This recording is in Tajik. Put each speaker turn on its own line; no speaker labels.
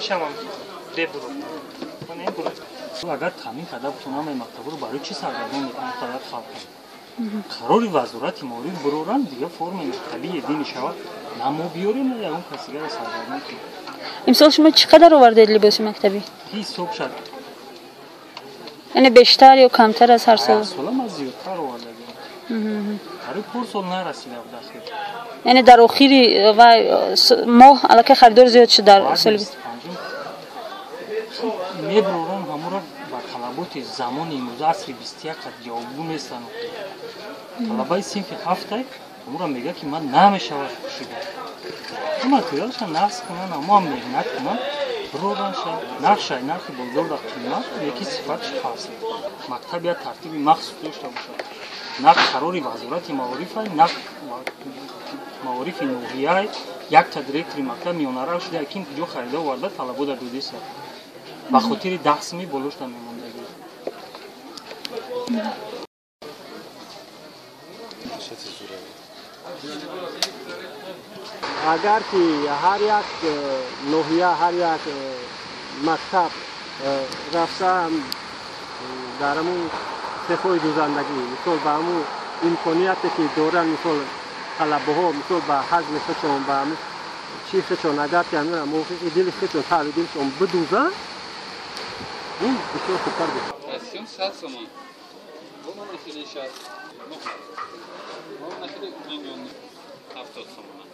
Ишам бебуро. Агар таъмин карда бутонам мактабро барои чӣ саргардон мекунанд қадар халқро? Қарори вазорати маориф буроранд, дигар формаи мактабӣ един мешавад. На мо биёрем, на ягон кас дигарро саргардон кунем.
Имсол шумо чӣ қадар овардед либоси мактабӣ?
Ҳисоб шад.
Яъне бештар ё камтар аз ҳар сол?
Ҳар сола ман зиёдтар овардагиам. Барои порсол нарасида буд ахир.
Яъне дар охири вай моҳ аллакай харидор зиёд шуд дар соли
мебуроранд ҳамуро ба талаботи замони имрӯза асри 21 қад ҷавобгӯ нестанд. Талабаи синфи ҳафтай ҳамуро мегӯяд, ки ман намешавад пӯшида. Материалша нақс кунанд, ҳамо меҳнат кунанд, буроранд-ша. Нархша нархи бозор дар қимат, яки сифатш паст. Мактаб як тартиби махсус дошта бошад. На қарори вазорати маорифай, на маорифи ноҳияй, якта директори мактаб миёнарав шуда, ким куҷо харида оварда талабота додеса. Ба хотири 10 сӯми болошта мемондагӣ.
Агар ки ҳар як ноҳия, ҳар як мактаб рафта дар ҳамун цехҳои дӯзандагӣ, мисол ба ҳамун имконияте ки доранд, мисол талабаҳо, мисол ба ҳаҷми худшон, ба ҳамун чи худшон, агар ки ҳамин мувофиқи дили худшон, таъби дилшон бидӯзанд, ин бисёр хубтар буд.
100 сомон. 70 сомон.